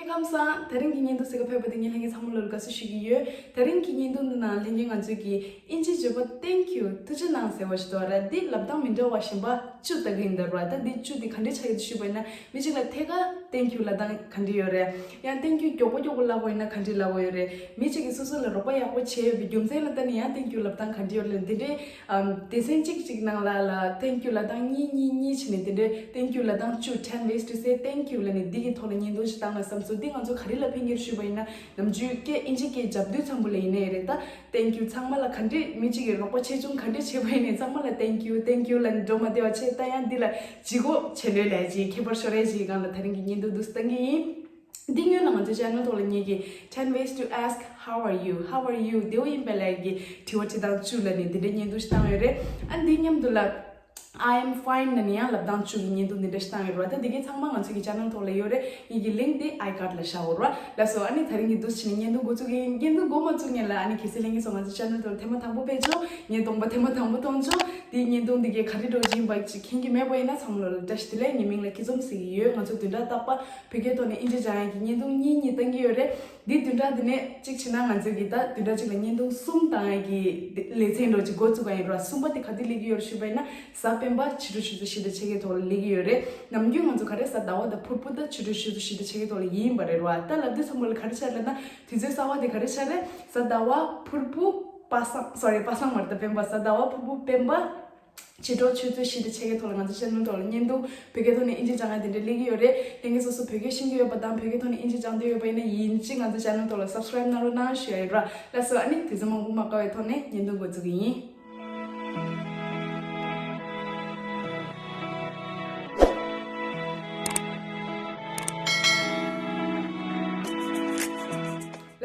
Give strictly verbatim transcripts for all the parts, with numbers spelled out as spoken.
ཁམས་བཟང་། དེ་རིང་གི་བརྙན་ཐུང་གཟིགས་ག་ཕེབས་པ་དེ་ངས་ལྷན་རྒྱས་ཚང་མ་ལོ་ལ་དགའ་བསུ་ཞུ་གི་ཡོད། དེ་རིང་གི་བརྙན་ཐུང་འདི་ནང་ལྷན་རྒྱས་ང་ཚོས་ཀྱི་ཨིན་ཇི་བརྗོད་པ་thank you ཐུགས་རྗེ་གནང་ཟེར་བ་ཞིག་འདུག་ར། འདི་ལབ་སྟངས་མི་འདྲ་བ་གཞན་པ་བཅུ་ལྟ་གི་ཡིན་ད་ར། ད་འདི་བཅུ་འདི་ག་འདྲས་ཆགས་ཡོད་ཞུས་པ་ཡིན་ན། མི་གཅིག་ལ་ཐད་ཀར་thank you ལབ་སྟངས་ག་འདྲས་ཡོད་རེད། ཡང་thank you མགྱོགས་པོ་མགྱོགས་པོ་ལབ་པ་ཡིན་ན་ག་འདྲས་ལབ་དགོས་ཡོད་རེད། མི་གཅིག་གིས་སོ་སོ་ལ་རོགས་པ་ཡག་པོ་བྱས་ཡོད་པའི་རྒྱུ་མཚན་ལ་བརྟེན་ནས་ཡང་thank you ལབ་སྟངས་ག་འདྲས་ཡོད་རེད། འདི་འདྲའི་ཨམ། སྡེ་ཚན་གཅིག་གཅིག་ནང་ལ་ལ་thank you ལབ་སྟངས་གཉིས་གཉིས་གཉིས་བྱས་ནས། དེ་འདྲའི་thank you ལབ་སྟངས་བཅུ། ten ways to say thank you ལབ་ནས་འདི་གི་ཐོག་ལ་བརྙན་ཐུང་ཞིག་བཏང་ན་བསམ་སོང་། འདི་ང་ཚོ་ག་རེ་ལ་ཕན་གྱི་རེད་ཞུས་པ་ཡིན་ན། ནམ་རྒྱུན་སྐད་ཨིན་ཇི་སྐད་རྒྱབ་དུས་ཙམ་པ་ལ་ཡིན་ནའི་རེད། ད་thank you ཚང་མ་ལ་ག་འདྲས་མི་གཅིག་གིས་རོགས་པ་ཆེ་ཆུང་ག་འདྲས་བྱས་པ་ཡིན་ནའི་ཚང་མ་ལ་thank you thank you ལབ་ནས་འགྲོ་མ་བསྡད་པ་བྱས། ད་ཡང་འདི་ལ་ལྗིད་ཁོག་ཆེ་ལོས་ལས་ཀྱི་ཁྱད་པར་ཤོར་རེ་ཞིག་སྒང་ལ་དེ་རིང་གི་བརྙན་ཐུང་འདུག་སེ་བཏང་གི་ཡིན། འདི་སྔོན་ལ་ང་ཚོའི་channel ཐོག་ལ་ངེད་ཀྱིས་ten ways to ask how are you, how are you བདེ་པོ་ཡིན་པས་ལབ་ཀྱི་དྲི་བ་དྲི་སྟངས་བཅུ་ལབ་ནས་འདི་འདྲའི་བརྙན་ཐུང་ཞིག་བཏང་ཡོད་རེད། ཨ་འདིའི་མཉམ་དུ་ལ་I am fine ལབ་ནས་ཡང་ལབ་སྟངས་བཅུ་གི་བརྙན་ཐུང་འདི་འདྲ་ཞིག་བཏང་ཡོད་རེད་བ། ད་འདི་གའི་ཚང་མ་ང་ཚོའི་གི་channel ཐོག་ལ་ཡོད་རེད། ངེད་ཀྱི་link འདི་I card ལ་བཞག་ཡོད་རེད་བ། ལགས་སོ། ཨ་ནི་དེ་རིང་གི་འདུག་སེ་བྱས་ནས་བརྙན་ཐུང་འགོ་བཙུགས་ཀྱི་ཡིན། བརྙན་ཐུང་འགོ་མ་བཙུགས་སྔོན་ལ་ཨ་ནི་གལ་སྲིད་ལྷན་རྒྱས་ཚོ་ང་ཚོའི་channel ཐོག་ལ་ཐེངས་མ་དང་པོ་ཕེབས་བྱུང་། ངས་གདོང་པ་ཐེངས་མ་དང་པོ་མཐོང་བྱུང་། འདིའི་བརྙན་ཐུང་འདི་གའི་ག་རེ་འདྲ་བོ་ཅིག་ཡིན་པ་ཅིག་མཁྱེན་གྱི་མེད་པ་ཡིན་ན་ཚང་མ་ལོ་ལ་བཀྲ་ཤིས་བདེ་ལེགས། ངའི་མིང་ལ་སྐྱིད་འཛོམས་ཟེར་གྱི་ཡོད། ང་ཚོ་བདུན་ཕྲག་རྟག་པར་བོད་སྐད་ཐོག་ནས་ཨིན་ཇི་སྦྱང་ཡག་གི་བརྙན་ཐུང་གཉིས་གཉིས་བཏང་གི་ཡོད་རེད། འདི་བདུན་ཕྲག་འདི་ནས་གཅིག་བྱས་ན་ང་ཚོས་ཀྱི་ད་བདུན་ཕྲག་གཅིག་ལ་བརྙན་ཐུང་གསུམ་བཏང་ཡག་གི་ལེ་ཚན་འདྲ་བོ་ཅིག་འགོ་བཙུགས་པ་ཡིན་ར། གསུམ་པ་དེ་ག་དུས་སླེབས་ཀྱི་ཡོད་རེད་ཞུས་པ་ཡིན་ན། གཟའ་སྤེན་པ་ཕྱི་དྲོ་ཆུ་ཚོད་བཞི་དང་ཕྱེད་ཀའི་ཐོག་ལ་སླེབས་ཀྱི་ཡོད་རེད། ནམ་རྒྱུན་ང་ཚོ་ག་རེ་གཟའ་ཟླ་བ་དང་ཕུར་བུ་ད་ཕྱི་དྲོ་ཆུ་ཚོད་བཞི་དང་ཕྱེད་ཀའི་ཐོག་ལ་ཡིན་པ་རེད་ར། ད་ལབ་དུས་ཙམ་པ་ལ་ག་རེ་ཆགས་རེད་ན། དུས་ཚོད་གསར་པ་དེ་ག་རེ་ཆགས་རེད། གཟའ་ཟླ་བ་ཕུར་བུ་པ་སངས། sorry པ་སངས་མ་རེད་ད། སྤེན་པ། གཟའ་ཟླ་བ་ཕུར་བུ་སྤེན་པ་ཕྱི་དྲོ་ཆུ་ཚོད་བཞི་དང་ཕྱེད་ཀའི་ཐོག་ལ་ང་ཚོ་channel ཐོག་ལ་བརྙན་ཐུང་བོད་སྐད་ཐོག་ནས་ཨིན་ཇི་སྦྱང་ཡག་དེ་འདྲ་སླེབས་ཀྱི་ཡོད་རེད། ལྷན་རྒྱས་སོ་སོ་བོད་སྐད་ཤེས་ཀྱི་ཡོད་པ་དང་བོད་སྐད་ཐོག་ནས་ཨིན་ཇི་སྦྱང་འདོད་ཡོད་པ་ཡིན་ན་ཡིན་གཅིག་ང་ཚོ་channel ཐོག་ལ་subscribe གནང་རོགས་གནང་ཞུ་ཡག་ཡིན་ར། ལགས་སོ། ཨ་ནི་དུས་ཚོད་མང་པོ་མ་བཀག་པའི་ཐོག་ནས་བརྙན་ཐུང་འགོ་འཛུགས་ཀྱི་ཡིན།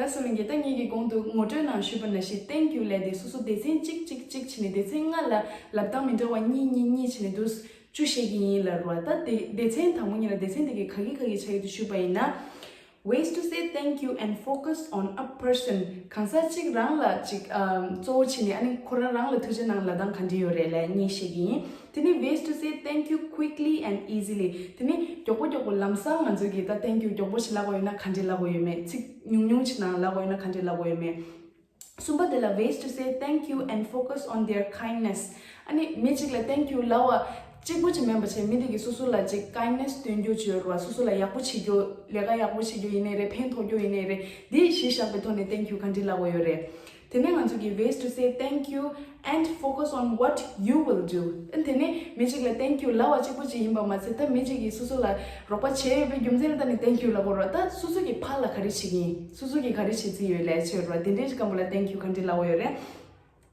ལགས་སོ། ལྷན་རྒྱས། ད་ངེད་ཀྱིས་གོང་དུ་ངོ་སྤྲོད་ནང་ཞུས་པ་ནང་བཞིན་thank you ལབ་དེ་སོ་སོ་སྡེ་ཚན་གཅིག་གཅིག་གཅིག་བྱས་ནས་སྡེ་ཚན་ལྔ་ལ་ལབ་སྟངས་མི་འདྲ་བ་གཉིས་གཉིས་གཉིས་བྱས་ནས་འདུག་སེ་བཅུ་བཤད་ཀྱི་ཡིན་ལབ་ར། ད་སྡེ་སྡེ་ཚན་དང་པོ་གཉིས་ལ་སྡེ་ཚན་དེ་གའི་ག་གི་ག་གི་ཆགས་ཡོད་དེ་ཞུས་པ་ཡིན་ན། Ways to say thank you and focus on a person. གང་ཟག་གཅིག་རང་ལ་ཅིག་ཨམ་གཙོ་བོ་བྱས་ནས་ཨ་ནི་ཁོ་རང་རང་ལ་ཐུགས་རྗེ་གནང་ལབ་སྟངས་ག་འདྲ་ཡོད་རེད་ལབ་གཉིས་བཤད་ཀྱི་ཡིན། དེ་ནས་ways to say thank you quickly and easily. དེ་ནས་མགྱོགས་པོ་མགྱོགས་པོ་ལམ་སང་ང་ཚོས་ཀྱིས་ད་thank you མགྱོགས་པོ་ཞིག་ལབ་དགོས་ཡོད་ན་ག་འདྲ་ལབ་དགོས་ཡོད་མེད། ཚིག་ཉུང་ཉུང་ཞིག་ནང་ལབ་དགོས་ཡོད་ན་ག་འདྲ་ལབ་དགོས་ཡོད་མེད། གསུམ་པ་དེ་ལ་ways to say thank you and focus on their kindness. ཨ་ནི་མི་གཅིག་ལ་thank you ལབ་པ་གཅིག་པུ་ཅིག་མིན་པ་བྱས། མི་དེ་གིས་སོ་སོ་ལ་ཅིག་kindness སྟོན་རྒྱུ་ཅིག་ཡོད་རེད་བ། སོ་སོ་ལ་ཡག་པོ་བྱེད་རྒྱུ། ལས་ཀ་ཡག་པོ་བྱེད་རྒྱུ་ཡིན་ནའི་རེད། ཕན་ཐོགས་རྒྱུ་ཡིན་ནའི་རེད། འདི་གཞི་བཞག་པའི་ཐོག་ནས་thank you ག་འདྲ་ལབ་དགོས་ཡོད་རེད། དེ་ནས་ང་ཚོ་གིས་ways to say thank you and focus on what you will do. ཨ་དེ་ནས་མི་གཅིག་ལ་thank you ལབ་པ་གཅིག་པུ་ཅིག་ཡིན་པ་མ་ཚད། ད་མི་གཅིག་གིས་སོ་སོ་ལ་རོགས་པ་བྱས་ཡོད་པའི་རྒྱུ་མཚན་ལ་བརྟེན་ནས་thank you ལབ་དགོས་རེད། ད་སོ་སོ་གིས་ཕར་ལ་ག་རེ་བྱེད་ཀྱི་ཡིན། སོ་སོ་གིས་ག་རེ་བྱེད་རྩིས་ཡོད་ལབ་བྱས་རེད་བ། དེ་འདྲའི་སྐབས་ལ་thank you ག་འདྲ་ལབ་དགོས་ཡོད་རེད།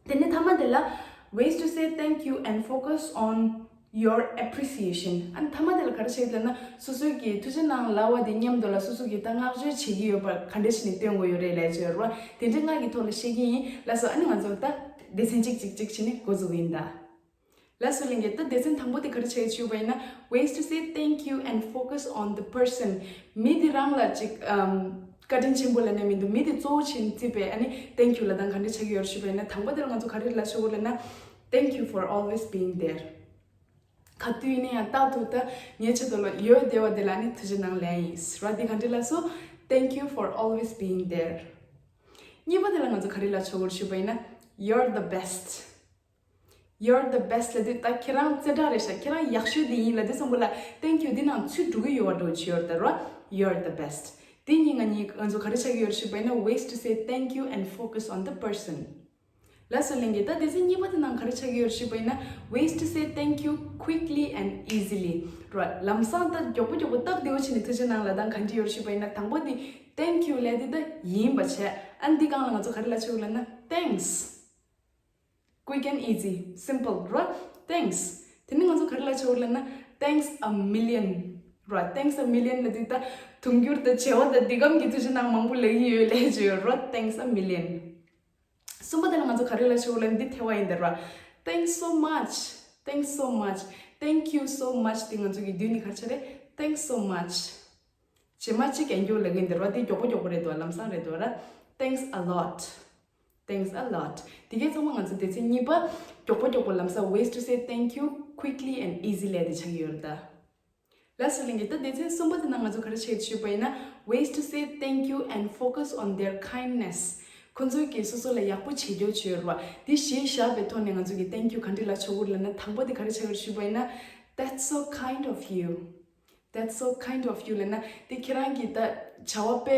དེ་ནས་མཐའ་མ་དེ་ལ་ways to say thank you and focus on your appreciation. ཨ་ནི་མཐའ་མ་དེ་ལ་ག་རེ་བྱེད་ཀྱི་ལབ་ན། སོ་སོའི་གི་ཐུགས་རྗེ་གནང་ལབ་པ་དེ་མཉམ་དུ་ལ་སོ་སོ་གིས་ད་བསྔགས་བརྗོད་བྱེད་ཀྱི་ཡོད་པ་ག་འདྲ་བྱས་ནས་སྟོན་དགོས་ཡོད་རེད་ལབ་བྱས་རེད་བ། དེ་འདྲའི་ལྔ་གི་ཐོག་ལ་བཤད་ཀྱི་ཡིན། ལགས་སོ། ཨ་ནི་ང་ཚོ་ད་སྡེ་ཚན་གཅིག་གཅིག་གཅིག་བྱས་ནས་འགོ་འཛུགས་ཀྱི་ཡིན་ད། ལགས་སོ་ལྷན་རྒྱས། ད་སྡེ་ཚན་དང་པོ་དེ་ག་རེ་བྱེད་ཀྱི་ཡོད་པ་ཡིན་ན། Ways to say thank you and focus on the person. མི་དེ་རང་ལ་ཅིག་ཨམ་བཀའ་དྲིན་ཆེན་པོ་ལབ་ན་མི་འདུག་མི་དེ་གཙོ་བོ་བྱས་ནས་བརྩིས་པས་ཨ་ནི་thank you ལབ་སྟངས་ག་འདྲ་ཆགས་ཀྱི་ཡོད་རེད་ཞུས་པ་ཡིན་ན། དང་པོ་དེ་ལ་ང་ཚོ་ག་རེ་ལབ་ཆོག་གི་ལབ་ན། Thank you for always being there. ག་དུས་ཡིན་ན་ཡང་རྟག་ཏུ་ད་ངའི་ཆེད་དུ་ལ་ཡོད་བསྡད་པ་དེ་ལ་ནི་ཐུགས་རྗེ་གནང་ལབ་ཡིན་ར། འདི་ག་འདྲ་ལབ་སོང་། Thank you for always being there. གཉིས་པ་དེ་ལ་ང་ཚོ་ག་རེ་ལབ་ཆོག་གི་རེད་ཞུས་པ་ཡིན་ན། You're the best. You're the best ལབ་དུས་ད་ཁྱེད་རང་རྩེ་གྲས་རེད་ཤག་ཁྱེད་རང་ཡག་ཤོས་དེ་ཡིན་ལབ་དུས་ཙམ་པ་ལ་thank you འདི་ནང་ཚུད་འགྲོ་གི་ཡོད་པ་འདྲ་བོ་ཅིག་ཡོད་རེད་ད་ར། You're the best. དེ་གཉིས་ང་གཉིས་ང་ཚོ་ག་རེ་ཆགས་ཀྱི་ཡོད་རེད་ཞུས་པ་ཡིན་ན། Ways to say thank you and focus on the person. ལགས་སོ་ལྷན་རྒྱས། ད་སྡེ་ཚན་གཉིས་པ་དེ་ནང་ག་རེ་ཆགས་ཀྱི་ཡོད་རེད་ཞུས་པ་ཡིན་ན། Ways to say thank you quickly and easily. ར། ལམ་སང་ད་མགྱོགས་པོ་མགྱོགས་པོ་སྟབས་བདེ་བོ་བྱས་ནས་ཐུགས་རྗེ་གནང་ལབ་སྟངས་ག་འདྲ་ཡོད་རེད་ཞུས་པ་ཡིན་ན། དང་པོ་དེ་thank you ལབ་དེ་ད་ཡིན་པ་བྱས། ཨ་འདི་སྒང་ལ་ང་ཚོ་ག་རེ་ལབ་ཆོག་ལབ་ན། Thanks. Quick and easy, simple ར། Thanks. དེ་ནས་ང་ཚོ་ག་རེ་ལབ་ཆོག་ལབ་ན། Thanks a million ར། Thanks a million ལབ་དུས་ད་དུང་འགྱུར་དང་བྱེ་བ་དང་འདི་གམ་གྱི་ཐུགས་རྗེ་གནང་མང་པོ་ལབ་ཀྱི་ཡོད་ལབ་ཀྱི་ཡོད་ར། Thanks a million. གསུམ་པ་དེ་ལ་ང་ཚོ་ག་རེ་ལབ་ཆོག་ལབ་ན། འདི་ཐེ་བ་ཡིན་ད་ར། Thanks so much. Thanks so much. Thank you so much དེ་ང་ཚོ་གི་བསྡུས་ནས་ག་རེ་ཆགས་རེད། Thanks so much. རྗེས་མ་གཅིག་ཡང་མགྱོགས་ལབ་ཀྱི་ཡིན་ད་ར། དེ་མགྱོགས་པོ་མགྱོགས་པོ་རེད་འདུག་ལམ་སང་རེད་འདུག་ར། Thanks a lot. Thanks a lot. དེ་གའི་ཚང་མ་ང་ཚོ་སྡེ་ཚན་གཉིས་པ་མགྱོགས་པོ་མགྱོགས་པོ་ལམ་སང་ways to say thank you quickly and easily དེ་ཆགས་ཀྱི་ཡོད་རེད་ད། ལགས་སོ་ལྷན་རྒྱས། ད་སྡེ་ཚན་གསུམ་པ་དེ་ནང་ང་ཚོ་ག་རེ་བྱེད་ཞུས་པ་ཡིན་ན། Ways to say thank you and focus on their kindness. ཁོ་ཚོས་ཀྱིས་སོ་སོ་ལ་ཡག་པོ་བྱེད་རྒྱུ་བྱོས་རོགས། དེ་གཞི་བཞག་པའི་ཐོག་ནས་ང་ཚོ་གིས་thank you ག་འདྲ་ལབ་ཆོག་གི་ལབ་ན། དང་པོ་དེ་ག་རེ་ཆགས་ཀྱི་རེད་ཞུས་པ་ཡིན་ན། That's so kind of you. That's so kind of you ལབ་ན་དེ་ཁྱེད་རང་གིས་ད་བྱ་བ་དཔེ་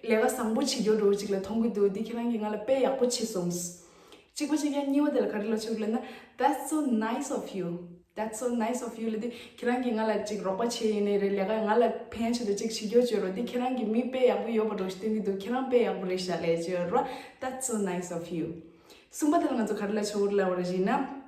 ལས་ཀ་བཟང་པོ་བྱེད་རྒྱུ་འདྲ་བོ་ཅིག་ལ་མཐོང་གི་འདུག་དེ་ཁྱེད་རང་གིས་ང་ལ་དཔེ་ཡག་པོ་བྱས་སོང་། གཅིག་པ་ཅིག་ཡང་གཉིས་པ་དེ་ལ་ག་རེ་ལབ་ཆོག་ལབ་ན། That's so nice of you. That's so nice of you ལབ་དུས་ཁྱེད་རང་གིས་ང་ལ་ཅིག་རོགས་པ་བྱས་ཡིན་ནའི་རེད། ལས་ཀ་ང་ལ་ཕན་ཆེད་དུ་ཅིག་བྱེད་རྒྱུ་བྱོས་རོགས། འདི་ཁྱེད་རང་གིས་མི་དཔེ་ཡག་པོ་ཡོད་པ་འདྲ་ཞིག་སྟོན་གྱི་འདུག་ཁྱེད་རང་དཔེ་ཡག་པོ་རེད་ཤག་ལབ་བྱས་རོགས། That's so nice of you. གསུམ་པ་དེ་ལ་ང་ཚོ་ག་རེ་ལབ་ཆོག་ལབ་པ་རེད་ན།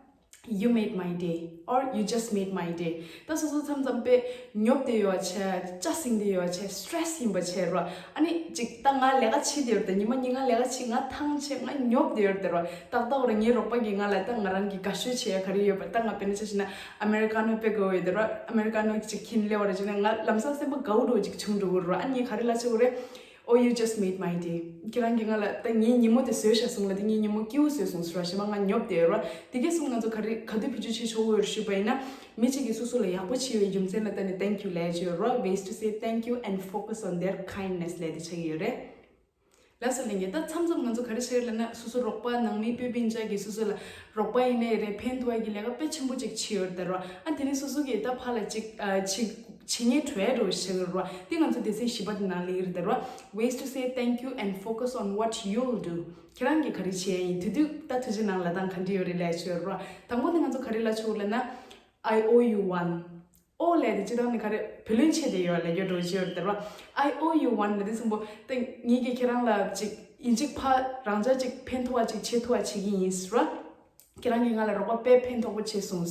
You made my day or you just made my day. ད་སོ་སོ་མཚམས་མཚམས་དཔེ་ཉོབ་བསྡད་ཡོད་བྱས། ལྕགས་སྲིང་བསྡད་ཡོད་བྱས། stress ཡིན་པ་བྱས་རོགས། ཨ་ནི་ཅིག་ད་ང་ལས་ཀ་བྱེད་བསྡད་ཡོད་རེད། ད་ཉི་མ་ཉིན་གང་ལས་ཀ་བྱེད། ང་ཐང་ཆད། ང་ཉོབ་བསྡད་ཡོད་རེད་རོགས། ཏག་ཏག་རེད། ངའི་རོགས་པ་གིས་ང་ལ་ད་ང་རང་གི་དགའ་ཤོས་བྱེད་ཡ་ག་རེ་ཡོད་པ། ད་ང་དཔེར་ན་ཆ་བཞག་ན་ཨ་མེ་རི་ཀ་ནོ་དཔེ་དགའ་བོ་ཡོད་དེ་རོགས། ཨ་མེ་རི་ཀ་ནོ་ཅིག་ཁྱེར་སླེབས་པ་རེད་བྱས་ན་ང་ལམ་སང་སེམས་པ་དགའ་བོ་འདྲ་བོ་ཅིག་བྱུང་འགྲོ་གི་རོགས། ཨ་ནི་ངས་ག་རེ་ལབ་ཆོག་གི་རེད། Oh, you just made my day. ཁྱེད་རང་གིས་ང་ལ་ད་ངའི་ཉིན་མོ་དེ་བཟོས་བཞག་སོང་ལབ་དུས་ངའི་ཉིན་མོ་སྐྱིད་པོ་བཟོས་སོང་ཟེར་བ། གཞན་པ་ང་ཉོབ་བསྡད་ཡོད་རོགས། དེ་གས་གསུམ་ང་ཚོ་ག་རེ་ག་དུས་བེད་སྤྱོད་བྱེད་ཆོག་གི་ཡོད་རེད་ཞུས་པ་ཡིན་ན། མི་གཅིག་གིས་སོ་སོ་ལ་ཡག་པོ་བྱས་པའི་རྒྱུ་མཚན་ལ་བལྟས་ནས་thank you ལབ་ཡ་ཅིག་ཡོད་རོགས། Ways to say thank you and focus on their kindness ལབ་དེ་ཆགས་ཀྱི་ཡོད་རེད། ལགས་སོ་ལྷན་རྒྱས། ད་མཚམས་མཚམས་ང་ཚོ་ག་རེ་བྱེད་ལབ་ན། སོ་སོ་རོགས་པ་ནང་མི་སྤུན་སྤུན་ཀྱག་གིས་སོ་སོ་ལ་རོགས་པ་ཡིན་ནའི་རེད། ཕན་ཐོགས་ཀྱི་ལས་ཀ་དཔེ་ཆེན་པོ་ཅིག་བྱས་ཡོད་རེད་ད་རོགས། ཨ་དེ་ནས་སོ་སོ་གིས་ད་ཕར་ལ་ཅིག་ཨ་བྱེད་བྱེད་ཉེན་བྲོ་ཡ་འདྲ་བོ་ཞིག་ཆགས་ཀྱི་རེད་རོགས། དེ་ང་ཚོ་སྡེ་ཚན་བཞི་པ་དེ་ནང་ལ་ཡོད་རེད་ད་རོགས། Ways to say thank you and focus on what you'll do. ཁྱེད་རང་གིས་ག་རེ་བྱས་ཡིན། དེ་དུས་ད་ཐུགས་རྗེ་གནང་ལབ་སྟངས་ག་འདྲ་ཡོད་རེད་ལབ་ཡ་ཅིག་ཡོད་རོགས། དང་པོ་དེ་ང་ཚོ་ག་རེ་ལབ་ཆོག་ལབ་ན། I owe you one. ཨོ་ལབ་དེ་སྤྱིར་བཏང་ནི་ག་རེ། བུ་ལོན་ཆད་བསྡད་ཡོད་ལབ་རྒྱུ་འདྲ་བོ་ཅིག་ཡོད་རེད་ད་རོགས། I owe you one ལབ་དུས་ཙམ་པོ་ད་ངེད་ཀྱིས་ཁྱེད་རང་ལ་ཅིག་ཡིན་གཅིག་ཕར་རང་ཅག་ཅིག་ཕན་ཐོགས་པ་ཅིག་བྱེད་ཐུབ་པ་བྱེད་ཀྱི་ཡིན་ཟེར་རོགས། ཁྱེད་རང་གིས་ང་ལ་རོགས་པ་དཔེ་ཕན་ཐོགས་པོ་བྱས་སོང་།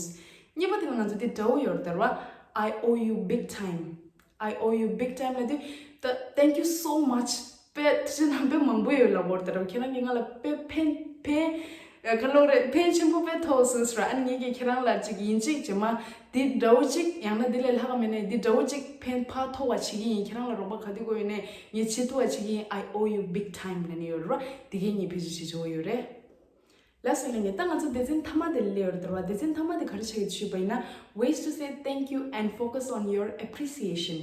གཉིས་པ་དེ་ལ་ང་ཚོ་དེ་འདྲ་བོ་ཡོད་རེད་ད་རོགས། I owe you big time. I owe you big time ལབ་དུས་ད་thank you so much དཔེ་ཐུགས་རྗེ་གནང་དཔེ་མང་པོ་ཡོད་ལབ་པ་རེད་ད་རོགས། ཁྱེད་རང་གིས་ང་ལ་དཔེ་ཕན་ཕན་ཨ་ག་ལབ་རེད། ཕན་ཆེན་པོ་དཔེ་ཐོགས་སོང་ཟེར་རོགས། ཨ་ནི་ངེད་ཀྱིས་ཁྱེད་རང་ལ་ཅིག་ཡིན་གཅིག་རྗེས་མ་དེ་འདྲ་བོ་ཅིག་ཡང་ན་དེ་ལས་ལྷག་ག་མེད་ན་དེ་འདྲ་བོ་ཅིག་ཕན་ཕར་ཐོགས་པ་བྱེད་ཀྱི་ཡིན། ཁྱེད་རང་ལ་རོགས་པ་ག་དུས་དགོས་ཡོད་ནའི་ངས་བྱེད་ཐུབ་པ་བྱེད་ཀྱི་ཡིན། I owe you big time ལབ་ནས་ཡོད་རེད་རོགས། དེ་གས་ངས་བེད་སྤྱོད་བྱེད་ཆོག་གི་ཡོད་རེད། ལགས་སོ་ལྷན་རྒྱས། ད་ང་ཚོ་སྡེ་ཚན་མཐའ་མ་དེ་ལ་སླེབས་ཡོད་རེད་ད་རོགས། སྡེ་ཚན་མཐའ་མ་དེ་ག་རེ་ཆགས་ཀྱི་ཞུས་པ་ཡིན་ན། Ways to say thank you and focus on your appreciation.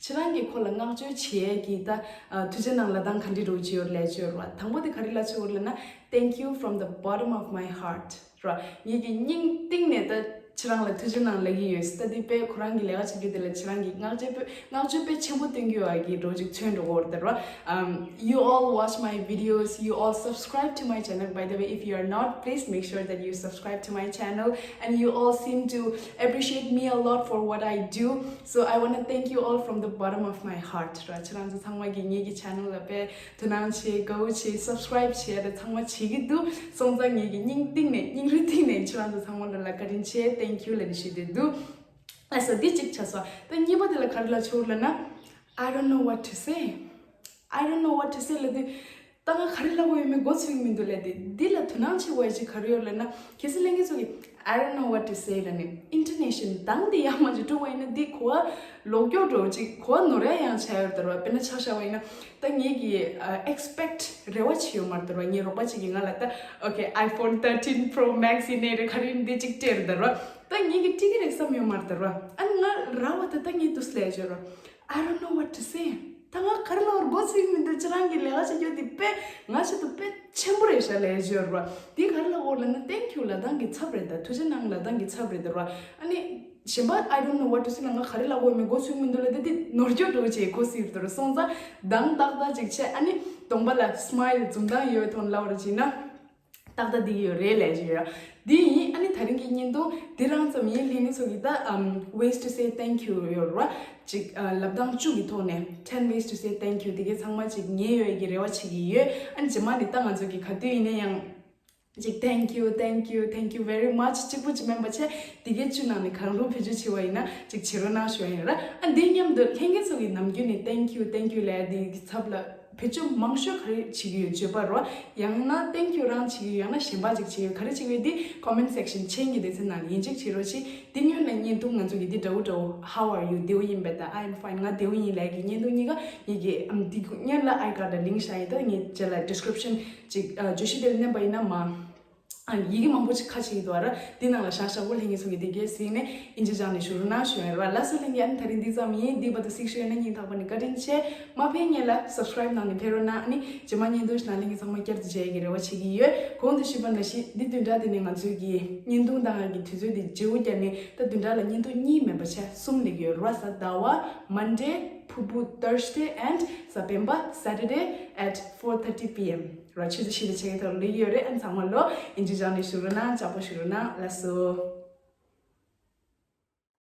ཁྱེད་རང་གིས་ཁོ་ལ་བསྔགས་བརྗོད་བྱེད་ཡས་ཀྱི་ད་ཨ་ཐུགས་རྗེ་གནང་ལབ་སྟངས་ག་འདྲ་འདྲ་བོ་ཅིག་ཡོད་རེད་ལབ་ཡ་ཅིག་ཡོད་རེད་བ། དང་པོ་དེ་ག་རེ་ལབ་ཆོག་གི་རེད་ལབ་ན། Thank you from the bottom of my heart. ར། ངེད་ཀྱི་སྙིང་གཏིང་ནས་ད་ཁྱེད་རང་ལ་ཐུགས་རྗེ་གནང་ལབ་ཀྱི་ཡོད། ད་འདི་དཔེ་ཁོ་རང་གི་ལས་ཀ་བྱེད་རྒྱུ་དེ་ལ་ཁྱེད་རང་གིས་བསྔགས་བརྗོད་དཔེ་བསྔགས་བརྗོད་དཔེ་ཆེན་པོ་སྟོན་གྱི་ཡོད་ཀྱི་འདྲ་བོ་ཅིག་མཚོན་འགྲོ་གི་ཡོད་རེད་ད་ར། Um, you all watch my videos, you all subscribe to my channel. By the way, if you are not, please make sure that you subscribe to my channel. And you all seem to appreciate me a lot for what I do. So I want to thank you all from the bottom of my heart. ར། ཁྱེད་རང་ཚོ་ཚང་མ་གིས་ངེད་ཀྱི་channel ལ་དཔེ་དོ་སྣང་བྱེད། དགའ་བོ་བྱེད། subscribe བྱེད་ཡ་ཚང་མ་བྱེད་ཀྱི་འདུག་སོང་ཙང་ངེད་ཀྱི་སྙིང་གཏིང་ནས་སྙིང་རུས་གཏིང་ནས་ཁྱེད་རང་ཚོ་ཚང་མ་ལ་ལ་བཀའ་དྲིན་ཆེ། Thank you ལབ་ནས་ཞུས་བསྡད་འདུག་ལགས་སོ། འདི་གཅིག་ཆགས་སོང་། ད་གཉིས་པ་དེ་ལ་ག་རེ་ལབ་ཆོག་ལབ་ན། I don't know what to say. I don't know what to say ལབ་དུས། ད་ང་ག་རེ་ལབ་དགོས་ཡོད་མེད་མགོ་ཚོས་ཀྱི་མི་འདུག་ལབ་དེ། འདི་ལ་དོ་སྣང་བྱེད་དགོས་ཡ་ཅིག་ག་རེ་ཡོད་ལབ་ན། གལ་སྲིད་ལྷན་རྒྱས་ཚོ་གིས་I don't know what to say ལབ་ནས་intonation གདངས་དེ་ཡག་མ་ཅིག་བསྒྲུབས་པ་ཡིན་ན་འདི་གོ་བ་ལོག་སྐྱོར་འདྲ་བོ་ཅིག་གོ་བ་ནོར་ཡ་ཡང་ཆགས་ཡོད་རེད་ད་ར་བ། དཔེར་ན་ཆ་བཞག་པ་ཡིན་ན། ད་ངེད་ཀྱིས་ཨ་expect རེ་བ་བྱེད་ཡོད་མ་རེད་ད་ར་བ། ངའི་རོགས་པ་ཅིག་གིས་ང་ལ་ད་okay, iPhone thirteen Pro Max ཡིན་ནའི་རེད། ག་རེ་ཡིན་འདི་ཅིག་སྤྲད་རེད་ད་ར་བ། ད་ངེད་ཀྱིས་འགྲིག་གི་རེད་བསམ་ཡོད་མ་རེད་ད་ར་བ། ཨ་ནི་ང་རང་བ་ད་ད་ངས་དུས་ལས་བྱོས་ར། I don't know what to say. ད་ང་ག་རེ་ལབ་དགོས་ཚོད་མི་འདུག་ཁྱེད་རང་གི་ལས་ཀ་བྱེད་རྒྱུ་དེ་དཔེ་ང་ཆེད་དུ་དཔེ་ཆེན་པོ་རེད་ཤག་ལབ་ཡ་ཅིག་ཡོད་རེད་བ། དེ་ག་རེ་ལབ་དགོས་ལབ་ན་thank you ལབ་སྟངས་ཀྱི་ཚབ་རེད་ད། ཐུགས་རྗེ་གནང་ལབ་སྟངས་ཀྱི་ཚབ་རེད་ད་ར་བ། ཨ་ནི་གཞན་པ་I don't know what to say ལ་ང་ག་རེ་ལབ་དགོས་མེད་མགོ་ཚོས་མི་འདུག་ལབ་དེ་དེ་ནོར་འཁྱོག་འདྲ་བོ་བྱས་གོ་སྲིད་ཡོད་ད་ར། སོང་ཙང་གདངས་ཏག་ཏག་ཅིག་བྱས། ཨ་ནི་གདོང་པ་ལ་smile འཛུམ་མདངས་ཡོད་ཐོག་ལབ་ར་བྱས་ན། ཏག་ཏག་འདི་ཡོད་རེད་ལབ་ཀྱི་ཡོད། འདི་ཡིན། ཨ་ནི་ད་རིང་གི་བརྙན་ཐུང་འདི་རང་ཙམ་ཡིན། ལྷན་རྒྱས་ཚོ་གིས་ད་ཨམ་ways to say thank you ཡོད་རེད་བ། ཅིག་ཨ་ལབ་སྟངས་བཅུ་གི་ཐོག་ནས་ten ways to say thank you དེ་གའི་ཚང་མ་ཅིག་ཉན་ཡོད་ཀྱི་རེ་བ་བྱེད་ཀྱི་ཡོད། ཨ་ནི་རྗེས་མ་ནི་ད་ང་ཚོ་གིས་ག་དུས་ཡིན་ན་ཡང་ཅིག thank you, thank you, thank you very much གཅིག་པུ་ཅིག་མིན་པ་བྱས་དེ་གའི་བཅུ་ནང་ནས་གང་རུང་བེད་སྤྱོད་བྱེད་པ་ཡིན་ན་ཅིག་བྱེད་རོགས་གནང་ཞུ་ཡ་ཡིན་ར། ཨ་འདི་མཉམ་དུ་ལྷན་རྒྱས་ཚོ་གིས་ནམ་རྒྱུན་ནས་thank you, thank you ལབ་ཡ་འདི་གི་ཚབ་ལ་བེད་སྤྱོད་མང་ཤོས་ག་རེ་བྱེད་ཀྱི་ཡོད་བརྗོད་པ་རོ། ཡང་ན་thank you རང་བྱེད་ཀྱི་ཡོད། ཡང་ན་གཞན་པ་ཅིག་བྱེད་ཀྱི་ཡོད། ག་རེ་བྱེད་ཀྱི་ཡོད་འདི་comment section མཆན་གྱི་སྡེ་ཚན་ནང་ལ་ཡིན་གཅིག་བྱེད་རོགས་གྱིས། འདི་སྔོན་ལ་བརྙན་ཐུང་ང་ཚོ་གི་འདི་འདྲ་བོ་འདྲ་བོ། How are you? བདེ་པོ་ཡིན་པས། ད་I am fine ང་བདེ་པོ་ཡིན་ལབ་ཀྱི་བརྙན་ཐུང་གཉིས་ཀ་ངེད་ཀྱིས་ཨམ་འདི་སྔོན་ལ་I got a link བཞག་ཡིན། ད་ངས་རྗེས་ལ་description ཅིག་ཨ་བརྗོད་གཞི་དེར་མནན་པ་ཡིན་ན་མ། ཨ་ཡི་གེ་མང་པོ་ཅིག་ཁ་ཕྱེ་གི་འདུག་ཨ་ར། འདི་ནང་ལ་ཤག་ཤག་པོ་ལྷན་རྒྱས་ཚོ་གིས་དེ་གས་གཟིགས་ནས་ཨིན་ཇི་སྦྱངས་ནས་བཞུགས་རོགས་གནང་ཞུ་ཡ་རེད་བ། ལགས་སོ་ལྷན་རྒྱས། ཨ་ནི་ད་རིང་འདི་ཙམ་ཡིན། འདི་བར་དུ་གཟིགས་ཞུ་ཡ་ན་སྙིང་ཐག་པ་ནས་བཀའ་དྲིན་ཆེ། མ་ཕན་ཉེ་ལ་སབ་སི་ཀ་རེབ་གནང་ནས་ཕེབས་རོགས་གནང་། ཨ་ནི་རྗེས་མ་བརྙན་ཐུང་ཞིག་ནང་ལྷན་རྒྱས་ཚང་མ་བསྐྱར་དུ་མཇལ་ཡ་གི་རེ་བ་བྱེད་ཀྱི་ཡོད། གོང་དུ་ཞུས་པ་ནང་བཞིན་འདི་བདུན་ཕྲག་འདི་ནས་ང་ཚོའི་གི་བརྙན་ཐུང་བཏང་ཡ་གི་དུས་ཚོད་འདི་བརྗེ་བོ་བརྒྱབ་ནས་ད་བདུན་ཕྲག་ལ་བརྙན་ཐུང་གཉིས་མིན་པ་བྱས་གསུམ་སླེབས་ཀྱི་ཡོད་རེད་བ། གཟའ་ཟླ་བ་Monday, ཕུར་བུ་Thursday and གཟའ་སྤེན་པ་Saturday at four thirty P M ར། ཆུ་ཚོད་བཞི་དང་ཕྱེད་ཀའི་ཐོག་སླེབས་ཀྱི་ཡོད་རེད། ཨ་ནི་ཚང་མ་ལོ་ཨིན་ཇི་སྦྱངས་ནས་བཞུགས་རོགས་གནང་། ཅག་པོ་བཞུགས་རོགས་གནང་། ལགས་སོ།